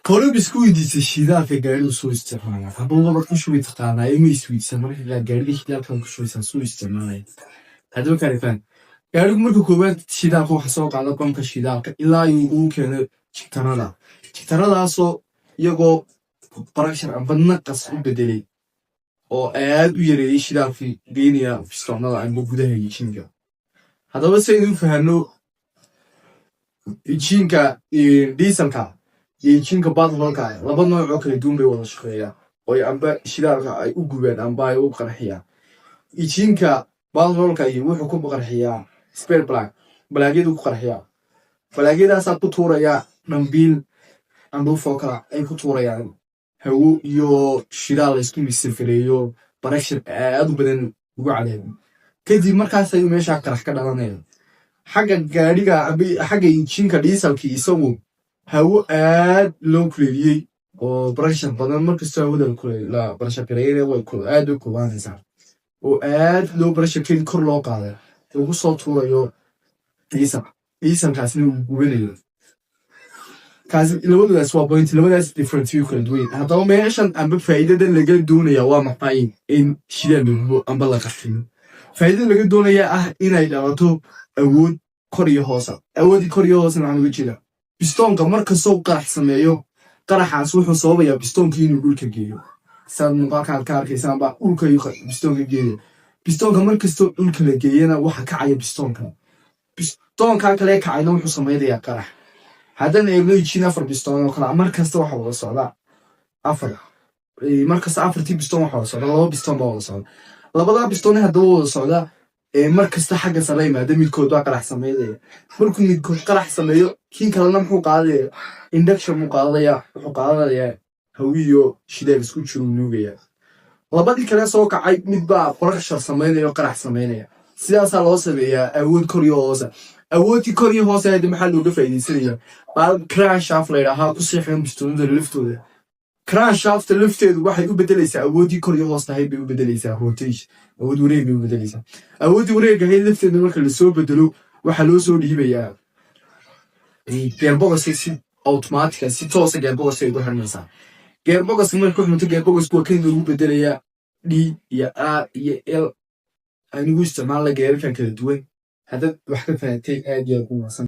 Hore isku weydiisay shidaalka gaarigu suu isticmaalaa? Hadba wabaad ku shubi taqaanaa, ima isweydiisan marka qaar gaariga shidaalkan ku shubaysaa suu isticmaalaya? Haddaba karifaan, gaarigu marka koowaad shidaalka waxa soo qaada bamka shidaalka ilaa uu keeno jigtarada. Jigtaradaasoo iyagoo pressure amba naqas u bedelay oo aad u yareeyey shidaalkii geynaya pistoonada amba gudaha injiinka. Haddaba si aynu u fahanno, injiinka dieselka iyo injiinka batroolka laba nooc oo kala duwan bay wada shaqeeyaan oo ay amba shidaalka ay u gubaan amba ay u qarxiyaan. Injiinka batroolka iyo wuxuu ku qarxiyaa spark plug, plugyadu ku qarxiyaa. Plugyadaasaa ku tuuraya dhambiil candhuuf oo kala ay ku tuurayaan hawo iyo shidaal laysku misirfareeyo, pressure aad u badan ugu caleemo. Kadib markaas ayuu meeshaa qarax ka dhalanaya. Xagga gaadhiga amba xagga injiinka dieselkii, isagu hawo aad loo kuleeliyey oo pressure badan, markastoo hawada la pressure gareeyana way aad u kulaanaysaa, oo aad loo pressure keedi kor loo qaaday, lagu soo tuurayo diesel, dieselkaasna uu gubanayo. Kaasi labadoodaas waa point, labadaas different way kala duwan. Haddaba meeshan amba faa'iidadan laga doonaya waa maxay? In shidaal la gubo amba la qarxiyo, faa'iidada laga doonaya ah inay dhalato awood kor iyo hoosa. Awoodii kor iyo hoosna waxaan uga jeedaa bistoonka markastoo qarax sameeyo, qaraxaas wuxuu sababayaa bistoonkii inuu dhulka geeyo. Saad muuqaalka aad ka arkaysaan baa dhulka ayuu bistoonka geeya. Bistoonka markastoo dhulka la geeyana waxa kacaya bistoonka. Bistoonka kale kacayna wuxuu samaynayaa qarax. Haddaan eegno injiin afar bistoon oo kale, mar kasta waxa wada socda afar, markasta afartii bistoon waxa wada socda laba bistoon baa wada socda. Labadaa bistoon haddaba wada socda, mar kasta xagga sare yimaada midkood baa qarax sameynaya. Markuu midkood qarax sameeyo, kii kalena muxuu qaadaya? Induction buu qaadanaya. Wuxuu qaadanayaa hawiyo shidaal isku jiru nuugaya. Labadii kale soo kacay mid baa pressure sameynaya oo qarax sameynaya. Sidaasaa loo sameeyaa awood kor iyo hoose. Awoodii kor iyo hoose hadda maxaa looga faa'iidaysanaya? Baal crankshaft la yidhaahaa ku seexan bistoonada laftooda. Crankshafta lafteedu waxay u bedelaysaa awooddii kor iyo hoos tahay bay u bedelaysaa rotation, awood wareeg bay u bedelaysaa. Awooddii wareeg ahayd lafteeda marka lasoo bedelo, waxaa loo soo dhiibayaa gearboxka si automatic, si toosa gearboxka ay ugu xirmaysaa. Gearboxka marka ku xirmato, gearboxku waa kan lagu bedelayaa D iyo R iyo L. Anigu isticmaalna geararkan kala duwan. Haddaad wax ka fahantay, aad iyo aad u mahadsan.